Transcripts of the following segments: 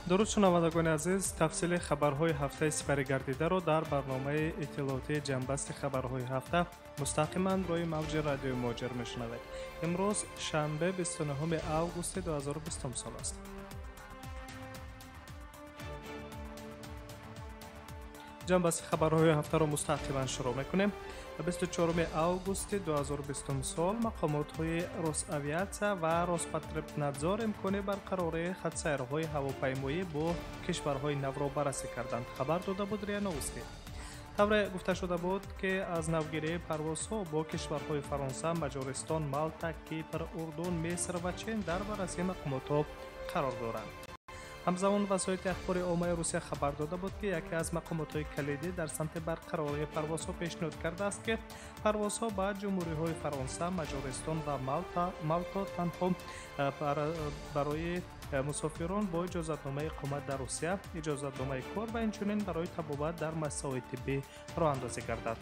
Дуруд, шунавандагони азиз, тафсили хабарҳои ҳафтаи сипаригардидаро дар барномаи иттилоотии ҷамъбасти хабарҳои ҳафта мустақиман рӯи мавҷи радиои Муҳоҷир мешунавед. Имрӯз шанбе, 29 августи 2020 сол аст. Ҷамъбасти хабарҳои ҳафтаро мустақиман шурӯъ мекунем. 24 августи 2020 сол мақомотҳои Росавиатсия ва Роспотребнадзор имкони барқарории хатсайрҳои ҳавопаймоӣ бо кишварҳои навро баррасӣ карданд, хабар дода буд РИА Новости. Тавре гуфта шуда буд, ки аз навгирии парвозҳо бо кишварҳои Фаронса, Маҷористон, Малта, Кипр, Урдун, Миср ва Чин дар баррасии мақомотҳо қарор доранд. Ҳамзамон васоити ахбори оммаи Русия хабар дода буд, ки яке аз мақомотҳои калидӣ дар самти барқарории парвозҳо пешниҳод кардааст, ки парвозҳо ба ҷумҳуриҳои Фаронса, Маҷористон ва Малто танҳо барои мусофирон бо иҷозатномаи иқомат дар Русия, иҷозатномаи кор ва инчунин барои табобат дар муассисаҳои тиббӣ роҳандозӣ гардад.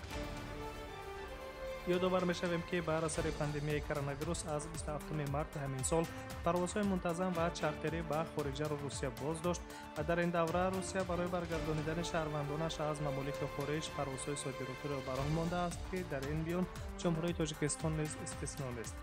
Ёдовар мешавем, ки бар асари пандемияи коронавирус аз 27 марти ҳамин сол парвозҳои мунтазам ва чартерӣ ба хориҷаро Русия боз дошт. Дар ин давра Русия барои баргардонидани шаҳрвандонаш аз мамолики хориҷ парвозҳои содиротиро ба роҳ мондааст, ки дар ин миён Ҷумҳурии Тоҷикистон низ истисно нест.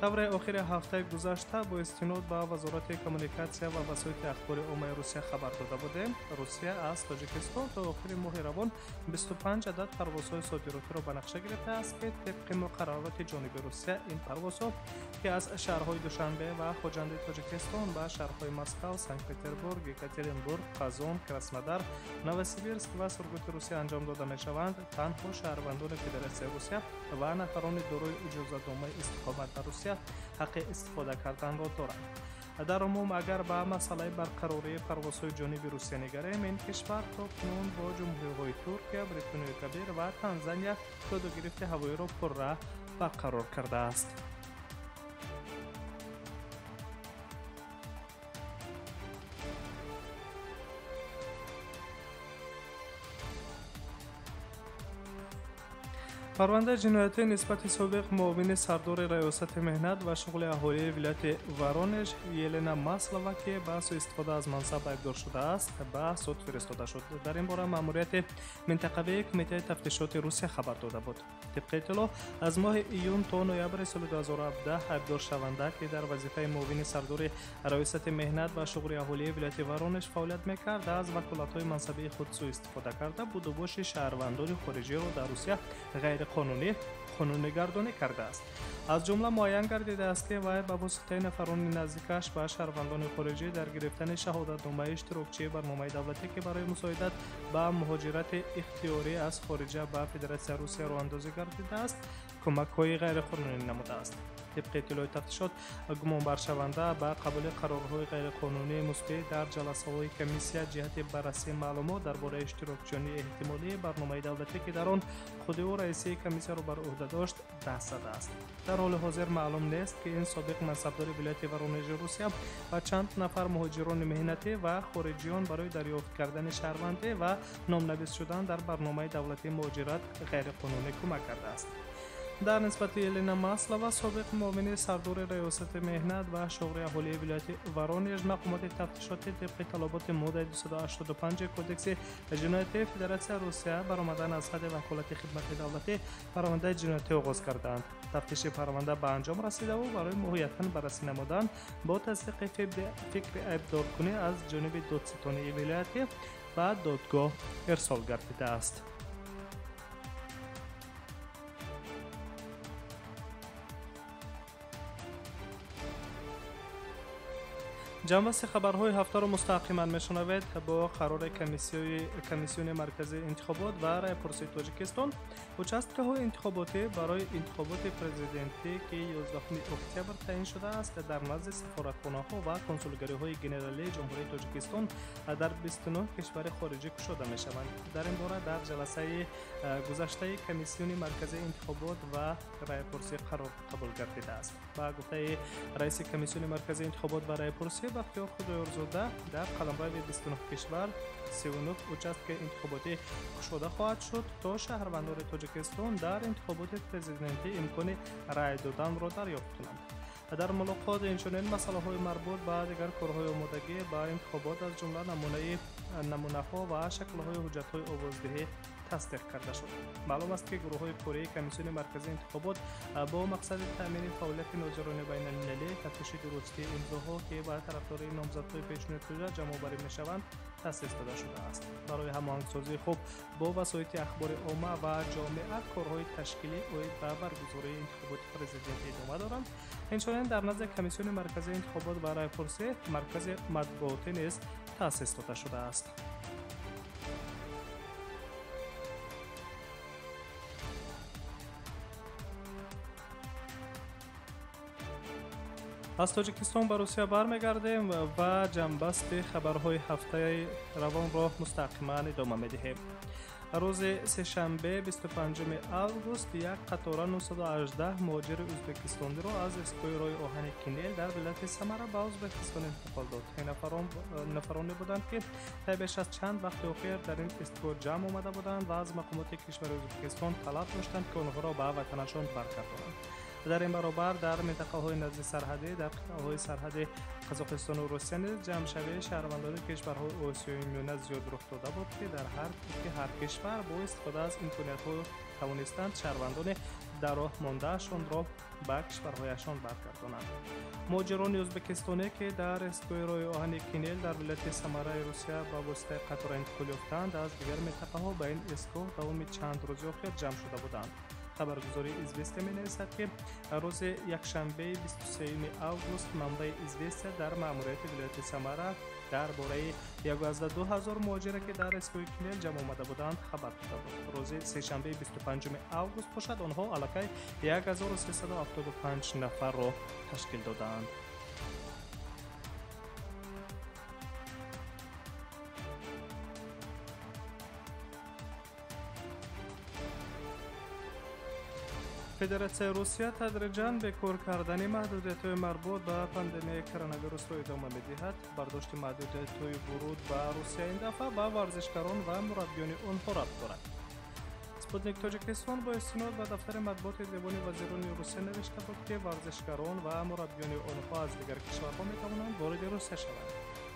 Тавре охири ҳафтаи гузашта бо истинод ба Вазорати коммуникатсия ва васоити ахбори оммаи Русия хабар дода будем, Русия аз Тоҷикистон то охири моҳи равон 25 адад парвозҳои содиротиро ба нақша гирифтааст, ки тибқи муқаррароти ҷониби Русия ин парвозҳо, ки аз шаҳрҳои Душанбе ва Хоҷанди Тоҷикистон ба шаҳрҳои Москав, Санкт-Петербург, Екатеринбург, Қазон, Краснодар, Новосибирск ва Сургути Русия анҷом дода мешаванд, танҳо шаҳрвандони Федератсияи Русия ва нафарони дорои иҷозатномаи истиқомат дар Русия ҳаққи истифода карданро доранд. Дар умум, агар ба масъалаи барқарории парвозҳои ҷониби Русия нигарем, ин кишвар то кунун бо ҷумҳуриҳои Туркия, Бритониёи Кабир ва Танзания додугирифти ҳавоиро пурра барқарор кардааст. Парвандаи ҷиноятӣ нисбати собиқ муовини сардори Раёсати меҳнат ва шуғли аҳолии вилояти Воронеж Елена Маслова, ки ба суистифода аз мансаб айбдор шудааст, ба суд фиристода шуд. Дар ин бора маъмурияти минтақавии Кумитаи тафтишоти Русия хабар дода буд. Тибқи иттилоъ, аз моҳи июн то ноябри соли 2017 айбдоршаванда, ки дар вазифаи муовини сардори Раёсати меҳнат ва шуғли аҳолии вилояти Воронеж фаъолият мекард, аз ваколатҳои мансабии худ суистифода карда, будубоши шаҳрвандони хориҷиро дар Русия ғайриқонунӣ қонунигардонӣ кардааст. Аз ҷумла муайян гардидааст, ки вай ба воситаи нафарони наздикаш ба шаҳрвандони хориҷӣ дар гирифтани шаҳодатномаи иштирокчии барномаи давлатӣ, ки барои мусоидат ба муҳоҷирати ихтиёрӣ аз хориҷа ба Федератсияи Русия роҳандозӣ гардидааст, кӯмакҳои ғайриқонунӣ намудааст. Тибқи иттилои тафтишот, гумонбаршаванда ба қабули қарорҳои ғайриқонунии мусбӣ дар ҷаласаҳои комиссия ҷиҳати баррасии маълумот дар бораи иштирокчиёни эҳтимолии барномаи давлатӣ, ки дар он худи ӯ раисии комиссияро бар ӯҳда дошт, даст задааст. Дар ҳоли ҳозир маълум нест, ки ин собиқ мансабдори вилояти Воронежи Русия ва чанд нафар муҳоҷирони меҳнатӣ ва хориҷиён барои дарёфт кардани шаҳрвандӣ ва номнавис шудан дар барномаи давлатии муҳоҷират ғайриқонунӣ кӯмак кардааст. Дар нисбати Елена Маслова, собиқ муовини сардори Раёсати меҳнат ва шуғли аҳолии вилояти Воронеж, мақомоти тафтишотӣ тибқи талаботи моддаи 285 Кодекси ҷиноятии Федератсияи Русия баромадан аз ҳадди ваколати хидмати давлатӣ парвандаи ҷиноятӣ оғоз кардаанд. Тафтиши парванда ба анҷом расидаву барои моҳиятан баррасӣ намудан бо тасдиқи фикри айбдоркунӣ аз ҷониби додситонии вилоятӣ ба додгоҳ ирсол гардидааст. Ҷамъбасти хабарҳои ҳафтаро мустақиман мешунавед. Бо қарори Комиссиони марказии интихобот ва раъйпурсии Тоҷикистон участкаҳои интихоботӣ барои интихоботи президентӣ, ки 11 октябр таъин шудааст, дар назди сафоратхонаҳо ва консулгариҳои генералии Ҷумҳурии Тоҷикистон дар 29 кишвари хориҷӣ кушода мешаванд. Дар ин бора дар ҷаласаи гузаштаи Комиссиони марказии интихобот ва раъйпурсӣ қарор қабул гардидааст. Ба гуфтаи раиси Комиссиони марказии интихобот ва раъйпурсӣ Бахтиёр Худоёрзода, дар қаламрави 29 кишвар 39 участкаи интихоботӣ кушода хоҳад шуд, то шаҳрвандони Тоҷикистон дар интихоботи президентӣ имкони рай доданро дарёфт кунанд. Дар мулоқот инчунин масъалаҳои марбут ба дигар корҳои омодагӣ ба интихобот, аз ҷумла намунаҳо ва шаклҳои ҳуҷҷатҳои овоздиҳӣ тасдиқ карда шуд. Маълум аст, ки гурӯҳҳои кории Комиссиони марказии интихобот бо мақсади таъмини фаъолияти нозирони байналмилалӣ, тафтиши дурустии имзоҳо, ки ба тарафдории номзадҳои пешниҳодшуда ҷамъоварӣ мешаванд, таъсис дода шудааст. Барои ҳамоҳангсозии хуб бо васоити ахбори омма ва ҷомеа корҳои ташкилӣ оид ба баргузории интихоботи президентӣ идома доранд. Инчунин дар назди Комиссиони марказии интихобот ва райпурсӣ маркази матбуотӣ низ таъсис дода шудааст. Аз Тоҷикистон ба Русия бармегардем ва ҷамъбасти хабарҳои ҳафтаи равонро мустақиман идома медиҳем. Рӯзи сешанбе, 25 август, як қатора 918 муҳоҷири ӯзбекистониро аз истгоҳи роҳи оҳани Кинел дар вилояти Самара ба Ӯзбекистон интиқол дод. Ин нафароне буданд, ки тай беш аз чанд вақти охир дар ин истгоҳ ҷамъ омада буданд ва аз мақомоти кишвари Ӯзбекистон талаб доштанд, ки онҳоро ба ватанашон баргардонанд. Дар ин баробар дар минтақаҳои назди сарҳадӣ, дар қитъаҳои сарҳади Қазоқистону Русия низ ҷамъшавии шаҳрвандони кишварҳои Осиёи Миёна зиёд рух дода буд, ки дар ҳар кишвар бо истифода аз имкониятҳо тавонистанд шаҳрвандони дар роҳ мондаашонро ба кишварҳояшон баргардонанд. Муҳоҷирони ӯзбекистонӣ, ки дар истгоҳи роҳи оҳани Кинел дар вилояти Самараи Русия ба воситаи қатора интиқол ёфтанд, аз дигар минтақаҳо ба ин истгоҳ давоми чанд рӯзи охир ҷамъ шуда буданд. Хабаргузории Известия менависад, ки рӯзи якшанбеи 23 август манбаи Известия дар маъмурияти вилояти Самара дар бораи 12 ҳазор муҳоҷире, ки дар истгоҳи Кинел ҷамъ омада буданд, хабар дода буд. Рӯзи сешанбеи 25 август бошад, онҳо аллакай 1375 нафарро ташкил додаанд. Федератсияи Русия тадриҷан бекор кардани маҳдудиятҳои марбут ба пандемияи коронавирусро идома медиҳад. Бардошти маҳдудиятҳои вуруд ба Русия ин дафъа ба варзишгарон ва мураббиёни онҳо рабт дорад. Спутник Тоҷикистон бо истинод ба дафтари матбуоти Девони вазирони Русия навишта буд, ки варзишгарон ва мураббиёни онҳо аз дигар кишварҳо метавонанд вориди Русия шаванд.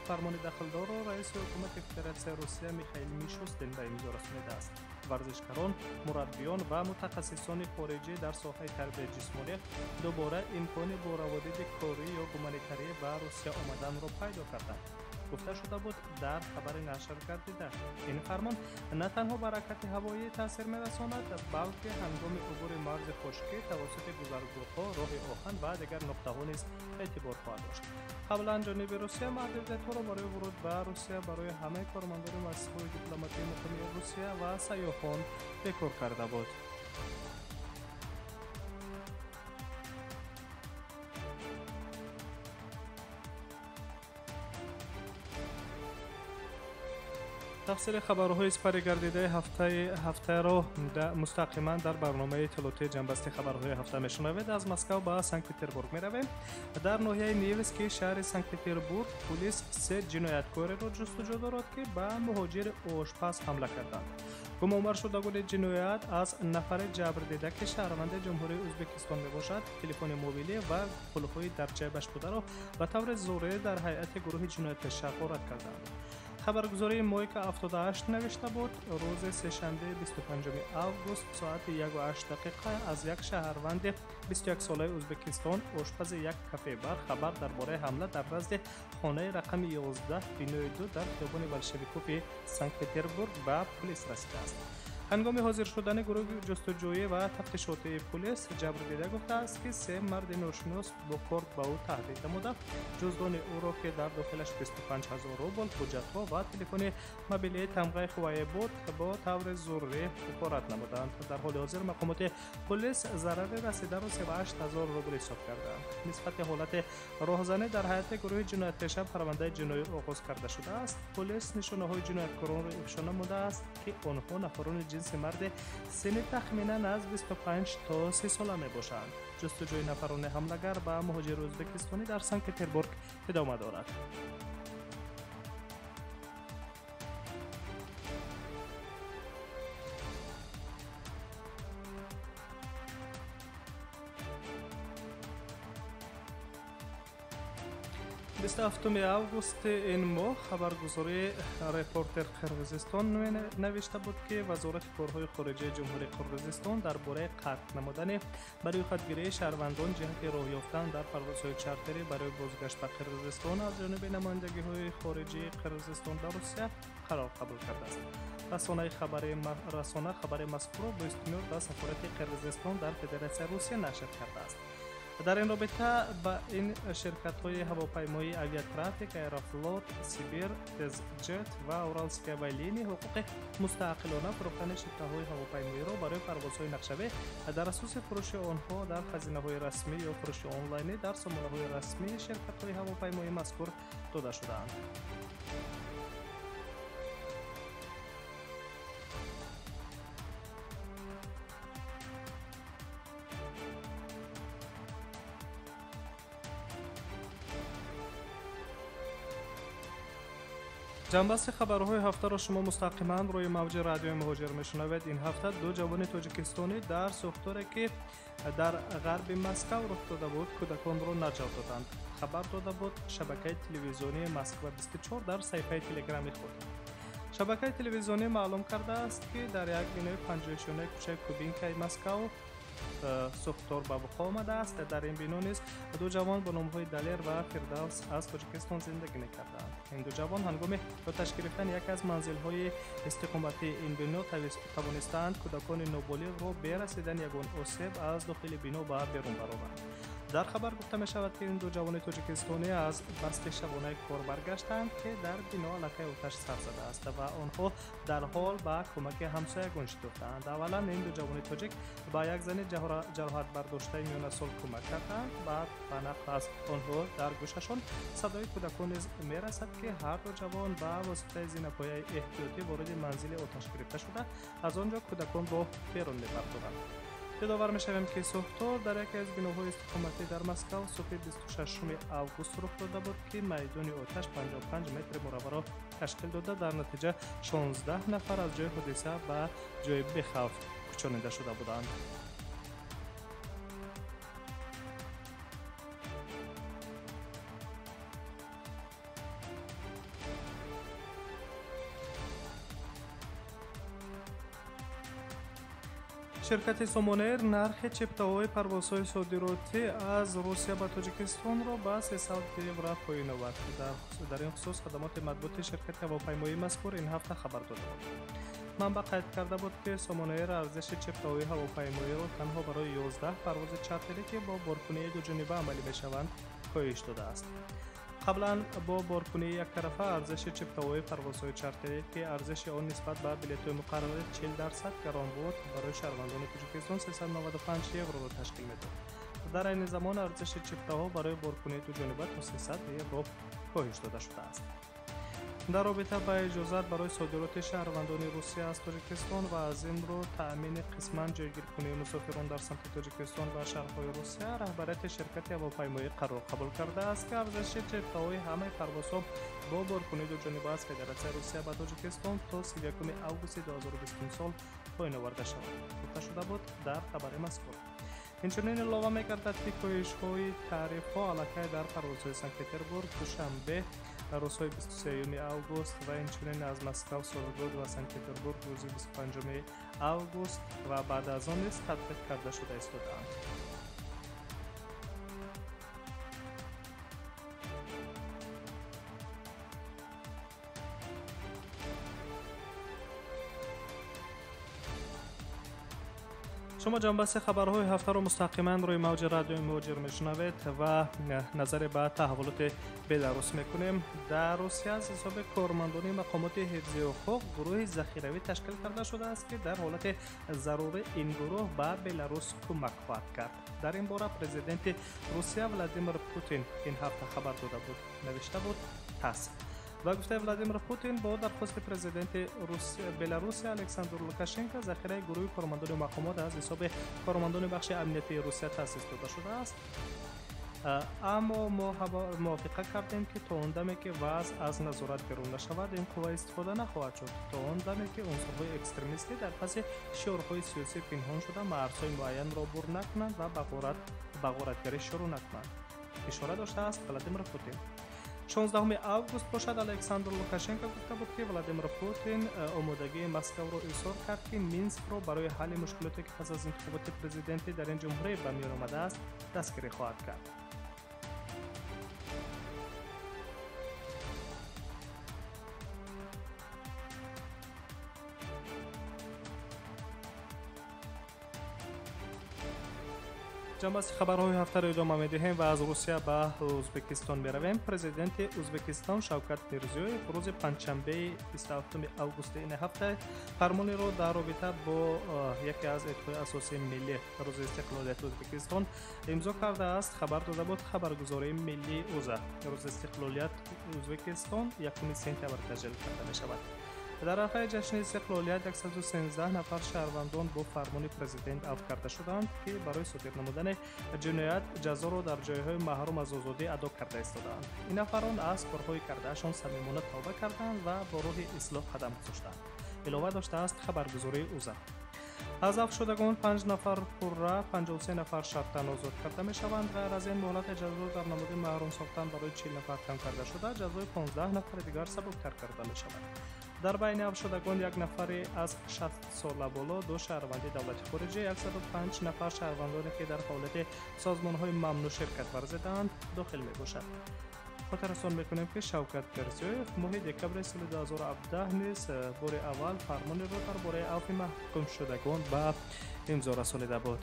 Фармони дахлдорро раиси ҳукумати Федератсияи Русия Михаил Мишустин ба имзо расонидааст. Варзишгарон, мураббиён ва мутахассисони хориҷӣ дар соҳаи тарбияи ҷисмонӣ дубора имкони бо раводиди корӣ ё гуманитарӣ ба Русия омаданро пайдо карданд. Гуфта шуда буд дар хабари нашр гардида. Ин фармон на танҳо ба ҳаракати ҳавоӣ таъсир мерасонад, балки ҳангоми убури марзи хушкӣ тавассути гузаргоҳҳо, роҳи оҳан ва дигар нуқтаҳо низ эътибор хоҳад дошт. Қаблан ҷониби Русия маҳдудиятҳоро барои вуруд ба Русия барои ҳамаи кормандони муассисаҳои дипломатии муқими Русия ва сайёҳон бекор карда буд. Тафсили хабарҳои сипарӣ гардидаи ҳафтаро мустақиман дар барномаи иттилоотии ҷамъбасти хабарҳои ҳафта мешунавед. Аз Москав ба Санкт-Петербург меравем. Дар ноҳияи Невский шаҳри Санкт-Петербург пулис се ҷинояткореро ҷустуҷӯ дорад, ки ба муҳоҷири ошпаз ҳамла карданд. Гумонбаршудагони ҷиноят аз нафари ҷабрдида, ки шаҳрванди Ҷумҳурии Ӯзбекистон мебошад, телефони мобилӣ ва пулҳои дар ҷайбаш бударо ба таври зӯрӣ дар ҳайати гурӯҳи ҷиноятпеша ғорат карданд. Хабаргузории Мойка 78 навишта буд, рӯзи сешанбе 25 август соати 1:08 аз як шаҳрванди 21-солаи Ӯзбекистон, ошпази як кафебар, хабар дар бораи ҳамла дар назди хонаи рақами 11 бинои 2 дар хиёбони Болшевикови Санкт-Петербург ба пулис расидааст. Ҳангоми ҳозир шудани гурӯҳи ҷустуҷӯӣ ва тафтишотии пулис, ҷабрдида гуфтааст, ки се марди ношинос бо корд ба ӯ таҳдид намуда, ҷуздони ӯро, ки дар дохилаш 25 000 рубл, ҳуҷҷатҳо ва телефони мобилии тамғаи Хуае буд, бо таври зӯрӣ ғорат намуданд. Дар ҳоли ҳозир мақомоти пулис зарари расидаро 38 000 рубл ҳисоб карданд. Нисбати ҳолати роҳзанӣ дар ҳайати гурӯҳи ҷиноятпеша парвандаи ҷиноӣ оғоз карда шудааст. Пулис нишонаҳои ҷинояткоронро ифшо намудааст, ки онҳо нафарони ҷинси марди синни тахминан аз 25 то 30 сола мебошанд. Ҷустуҷӯи нафарони ҳамлагар ба муҳоҷири ӯзбекистонӣ дар Санкт-Петербург идома дорад. 27 августи ин моҳ хабаргузории Репортер Қирғизистон навишта буд, ки Вазорати корҳои хориҷаи Ҷумҳурии Қирғизистон дар бораи қатъ намудани ба рӯйхатгирии шаҳрвандон ҷиҳати роҳ ёфтан дар парвозҳои чартерӣ барои бозгашт ба Қирғизистон аз ҷониби намояндагиҳои хориҷии Қирғизистон дар Русия қарор қабул кардааст. Расона хабари мазкурро бо истинод ба сафорати Қирғизистон дар Федератсияи Русия нашр кардааст. Дар ин робита ба ин ширкатҳои ҳавопаймоии Авиатрафик, Аэрофлот, Сибир, Тезҷет ва Уралская авиалиния ҳуқуқи мустақилона фурӯхтани чиптаҳои ҳавопаймоиро барои парвозҳои нақшавӣ дар асоси фурӯши онҳо дар хазинаҳои расмӣ ё фурӯши онлайнӣ дар сомонаҳои расмии ширкатҳои ҳавопаймоии мазкур дода шудаанд. Ҷанбасти хабарҳои ҳафтаро шумо мустақиман рӯи мавҷи радиои Муҳоҷир мешунавед. Ин ҳафта ду ҷавони тоҷикистонӣ дар сӯхторе, ки дар ғарби Москав рух дода буд, кӯдаконро наҷот доданд. Хабар дода буд шабакаи телевизионии Москва 24 дар саҳифаи телеграми худ. Шабакаи телевизионӣ маълум кардааст, ки дар як бинои панҷоҳишёнаи кӯчаи Кубинкаи Москав сӯхтор ба вуқӯъ омадааст. Дар ин бино низ ду ҷавон бо номҳои Далер ва Фирдавс аз Тоҷикистон зиндагӣ мекарданд. Ин ду ҷавон ҳангоми оташ гирифтани яке аз манзилҳои истиқоматии ин бино тавонистаанд кӯдакони ноболиғро бе расидани ягон осеб аз дохили бино ба берун бароранд. Дар хабар гуфта мешавад, ки ин ду ҷавони тоҷикистонӣ аз басти шабонаи кор баргаштанд, ки дар бино аллакай оташ сар задааст ва онҳо дарҳол ба кӯмаки ҳамсоягон шитофтаанд. Аввалан ин ду ҷавони тоҷик ба як зани ҷароҳатбардоштаи миёнасол кӯмак карданд. Баъд ба нақл аз онҳо дар гӯшашон садои кӯдакон низ мерасад, ки ҳар ду ҷавон ба воситаи зинапояи эҳтиётӣ вориди манзили оташ гирифта шуда, аз он ҷо кӯдаконро берун мебардоранд. Ёдовар мешавем, ки сӯхтор дар яке аз биноҳои истиқоматӣ дар Москав субҳи 26 август рух дода буд, ки майдони оташ 55 метри мураббаъро ташкил дода, дар натиҷа 16 нафар аз ҷои ҳодиса ба ҷои бехавф кӯчонида шуда буданд. Ширкати Сомонэйр нархи чиптаҳои парвозҳои содиротӣ аз Русия ба Тоҷикистонро ба 300 евро поён овард. Дар ин хусус хадамоти матбуоти ширкати ҳавопаймоии мазкур ин ҳафта хабар дода буд. Манбаъ қайд карда буд, ки Сомонэйр арзиши чиптаҳои ҳавопаймоиро танҳо барои 11 парвози чартерӣ, ки бо боркунии дуҷониба амалӣ мешаванд, коҳиш додааст. Қаблан бо боркунии яктарафа арзиши чиптаҳои парвозҳои чартерӣ, ки арзиши он нисбат ба билетҳои муқаррарӣ 40% гарон буд, барои шаҳрвандони Тоҷикистон 395 евроро ташкил медод. Дар айни замон арзиши чиптаҳо барои боркунии дуҷониба то 300 евро коҳиш дода шудааст. Дар робита ба иҷозат барои содироти шаҳрвандони Русия аз Тоҷикистон ва аз ин рӯ таъмини қисман ҷойгиркунии мусофирон дар самти Тоҷикистон ва шаҳрҳои Русия, раҳбарияти ширкати ҳавопаймоӣ қарор қабул кардааст, ки арзиши чиптаҳои ҳамаи парвозҳо бо боркунии дуҷониба аз Федератсияи Русия ба Тоҷикистон то 31 августи 2020 сол поён оварда шавад, гуфта шуда буд дар хабари мазкур. Инчунин илова мегардад, ки коҳишҳои тарифҳо аллакай дар парвозҳои Санкт-Петербург, Душанбе рӯзҳои 23 август ва инчунин аз Москав, Сургут ва Санкт-Петербург рӯзи 25 август ва баъд аз он низ татбиқ карда шуда истодаанд. Шумо ҷанбасти хабарҳои ҳафтаро мустақиман рӯи мавҷи радиои Муҳоҷир мешунавед ва назаре ба таҳаввулоти Беларус мекунем. Дар Русия аз ҳисоби кормандони мақомоти ҳифзи ҳуқуқ гурӯҳи захиравӣ ташкил карда шудааст, ки дар ҳолати зарурӣ ин гурӯҳ ба Беларус кӯмак хоҳад кард. Дар ин бора президенти Русия Владимир Путин ин ҳафта хабар дода буд, навишта буд ТАСС. Ба гуфтаи Владимир Путин, бо дархости президенти Беларусия Александр Лукашенко захираи гурӯҳи кормандони мақомот аз ҳисоби кормандони бахши амниятии Русия таъсис дода шудааст. Аммо мо мувофиқа кардем, ки то он даме, ки вазъ аз назорат берун нашавад, ин қувва истифода нахоҳад шуд. То он даме, ки унсурҳои экстремистӣ дар паси шиорҳои сиёсӣ пинҳон шуда марзҳои муайянро бур накунанд ва ба ғоратгарӣ шурӯъ накунанд, ишора доштааст Владимир Путин. 16 август бошад, Александр Лукашенко гуфта буд, ки Владимир Путин омодагии Москваро изҳор кард, ки Минскро барои ҳалли мушкилоте, ки пас аз интихоботи президентӣ дар ин ҷумҳурӣ ба миён омадааст, дастгирӣ хоҳад кард. Ҷамъбасти хабарҳои ҳафтаро идома медиҳем ва аз Русия ба Ӯзбекистон меравем. Президенти Ӯзбекистон Шавкат Мирзиёев рӯзи панҷшанбеи 27 августи ин ҳафта фармонеро дар робита бо яке аз эъдҳои асосии миллӣ, рӯзи истиқлолияти Ӯзбекистон, имзо кардааст, хабар дода буд хабаргузории миллии УЗА. Рӯзи истиқлолият Ӯзбекистон 1 сентябр таҷлил карда мешавад. Дар арафаи ҷашни истиқлолият 113 нафар шаҳрвандон бо фармони президент афв карда шуданд, ки барои содир намудани ҷиноят ҷазоро дар ҷойҳои маҳрум аз озодӣ адо карда истодаанд. Ин нафарон аз корҳои кардаашон самимона тавба карданд ва бо роҳи ислоҳ қадам гузоштанд, илова доштааст хабаргузории УЗА. Аз афвшудагон 5 нафар пурра, 53 нафар шартан озод карда мешаванд. Ғайр аз ин, муҳлати ҷазо дар намуди маҳрум сохтан барои 40 нафар кам карда шуда, ҷазои 15 нафари дигар сабуктар карда мешавад. Дар байни афвшудагон як нафаре аз 60 сола боло, ду шаҳрванди давлати хориҷӣ, 105 нафар шаҳрвандоне, ки дар фаъолияти созмонҳои мамнӯъ ширкат варзидаанд, дохил мебошад. Хотиррасон мекунем, ки Шавкат Мирзиёев моҳи декабри соли 2017 низ бори аввал фармонеро дар бораи афви маҳкумшудагон ба имзо расонида буд.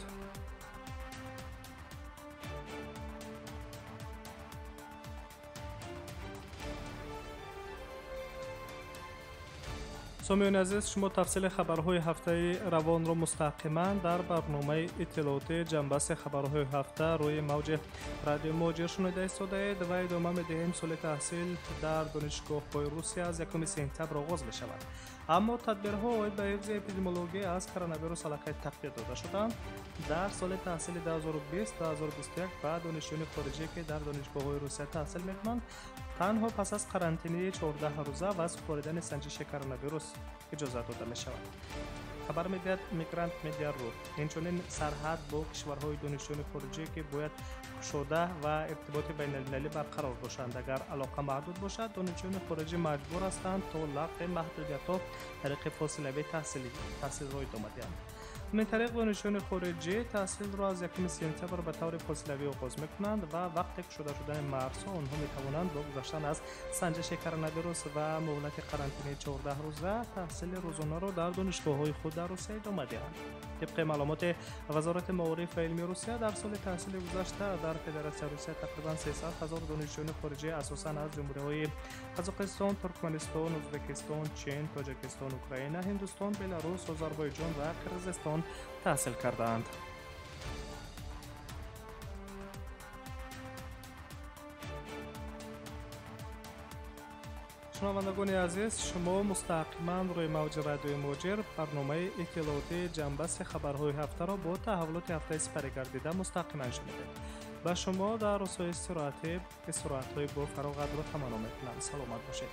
Сомиёни азиз, шумо тафсили хабарҳои ҳафтаи равонро мустақиман дар барномаи иттилоотии ҷамъбасти хабарҳои ҳафта рӯи мавҷи радиои Муҳоҷир шунида истодаед ва идома медиҳем. Соли таҳсил дар донишгоҳҳои Русия аз 1 сентябр оғоз мешавад, аммо тадбирҳо оид ба ҳифзи эпидемиология аз коронавирус аллакай тақдир дода шуданд. Дар соли таҳсили 2020-2021 ба донишҷӯёни хориҷӣ, ки дар донишгоҳҳои Русия таҳсил мекунанд, танҳо пас аз қарантини 14 рӯза ва супоридани санҷиши коронавирус иҷозат дода мешавад, хабар медиҳад Мигрант Медиа Ру. Инчунин сарҳад бо кишварҳои донишҷӯёни хориҷӣ, ки бояд кушода ва иртиботи байналмилалӣ барқарор бошанд, агар алоқа маҳдуд бошад, донишҷӯёни хориҷӣ маҷбур ҳастанд то лағви маҳдудиятҳо тариқи фосилавӣ таҳсилро идома диҳанд. Ҳамин тариқ, донишҷӯёни хориҷӣ таҳсилро аз 1 сентябр ба таври фосилавӣ оғоз мекунанд ва вақте кушода шудани марзҳо онҳо метавонанд бо гузаштан аз санҷиши коронавирус ва муҳлати қарантини 14 рӯза таҳсили рӯзонаро дар донишгоҳҳои худ дар Русия идома диҳанд. Тибқи маълумоти Вазорати маориф ва илми Русия, дар соли таҳсили гузашта дар Федератсияи Русия тақрибан 300 ҳазор донишҷӯёни хориҷӣ, асосан аз ҷумҳуриҳои Қазоқистон, Туркманистон, Ӯзбекистон, Чин, Тоҷикистон, Украина, Ҳиндустон, Беларус, Озарбойҷон ва Қирғизистон таҳсил кардаанд. Шунавандагони азиз, шумо мустақиман рӯи мавҷи радиои Муҳоҷир барномаи иттилоотии ҷамъбасти хабарҳои ҳафтаро бо таҳаввулоти ҳафтаи сипарӣ гардида мустақиман шунидед. Ба шумо дар рӯзҳои истироҳатӣ истироҳатҳои бо фароғатро таманно мекунам. Саломат бошед.